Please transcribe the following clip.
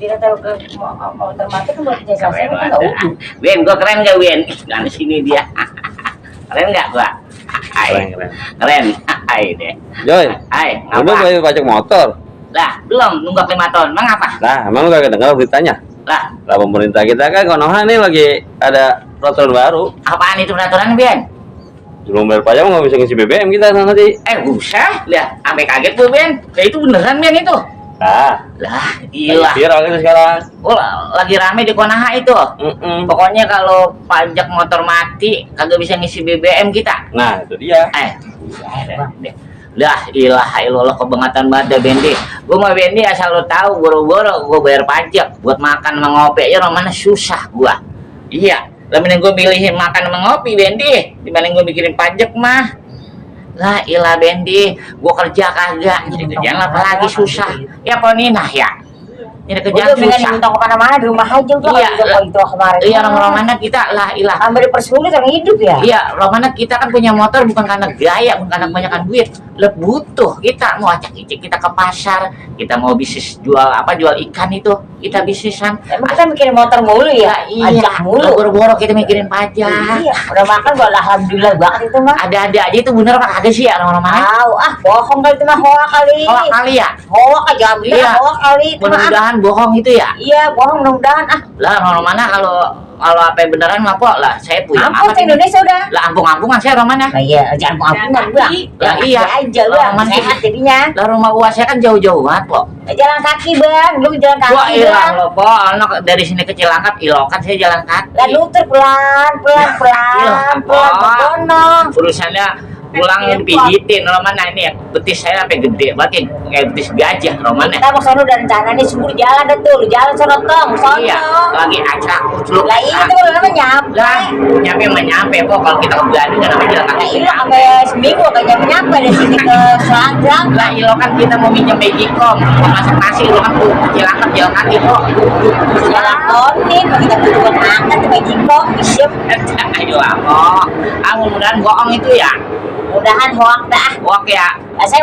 Dia tahu ke motor mati kan buat jasa saya kan nggak utuh. Win, gua keren gak Win? Nah, di sini dia. Keren nggak gua? Keren. Hai deh. Joy, Hai, udah ngapa? bayar pajak motor. Lah, belum nunggak 5 tahun. Emang apa? Nah, emang lu kagak dengar beritanya? Lah, Lah pemerintah kita kan konoha nih lagi ada peraturan baru. apaan itu peraturan, Ben? Belum bayar pajak nggak bisa ngisi BBM kita nanti. Usah. Lihat, sampai kaget gua, Ben. Kayak itu beneran, Ben itu. Nah, Lah, lagi iya. viral itu sekarang. Oh, lagi rame di Konaha itu. Pokoknya kalau pajak motor mati kagak bisa ngisi BBM kita. Nah, itu dia. Dah ilaha illallah, kebangetan banget dah Bendi. Gua mah Bendi asal lo tahu boro-boro gua bayar pajak buat makan sama ngopi aja mana susah gua. Iya, lebih gua milihin makan sama ngopi Bendi dibanding gua mikirin pajak mah. Lah ilah Bendi, gua kerja kagak, jadi kerjaan apalagi susah. Ya Poninah ya. Jadi kerjaan Udah pengen susah. minta kemana-mana di rumah aja udah Iya, kalau itu kemarin. Iya, orang mana kita lah ilah. Hampir dipersulit orang hidup ya. Iya, mana kita kan punya motor bukan karena gaya, bukan karena kebanyakan duit. Butuh kita mau acak-icik kita ke pasar, kita mau bisnis jual apa jual ikan itu, kita bisnisan. Emang kita mikirin motor mulu ya? Iya, Pajak mulu. boro-boro kita mikirin pajak. Iya, udah makan gua alhamdulillah banget itu mah. Ada aja itu bener apa kagak sih ya orang mana? Tahu bohong kali itu mah hoa kali. Oh kali ya. Hoa aja bilang Iya. hoa kali itu mah. Mudah-mudahan bohong itu ya. Iya, bohong mudah-mudahan Lah orang mana kalau apa yang beneran mah kok lah saya punya Ampun apa ke Indonesia udah. lah ampung-ampungan saya orang mana? Nah, iya, jangan ampungan bang. Lah iya. Aja Lah, bang, mana sehat jadinya. Lah rumah gua saya kan jauh-jauh banget kok. Jalan kaki bang, lu jalan Wah kaki ilang bang. loh po, anak dari sini ke Cilangkap ilokan saya jalan kaki. Dan nutur pelan, pelan. Urusannya pulang dipijitin, mana ini ya betis saya sampai gede banget kayak betis gajah, mana? Kita mau sono dan rencana nih subur jalan deh tuh, lu jalan sono tong, sono. Iya, lagi acak ucluk. Lah itu kalau namanya nyampe. Lah, nyampe po kalau kita ke Belanda kan namanya jalan Nah kaki. ini sampai seminggu gak nyampe dari sini ke Selanggang. Lah ilokan kita mau minjem Magicom, mau masak nasi itu kan ke Cilangkap jalan kaki kok. Jalan tonin, mau kita tujuan makan tuh Magicom, isep. Ayo apa? Mudah-mudahan bohong itu ya. Mudahan hoak dah. Oke ya. Lah saya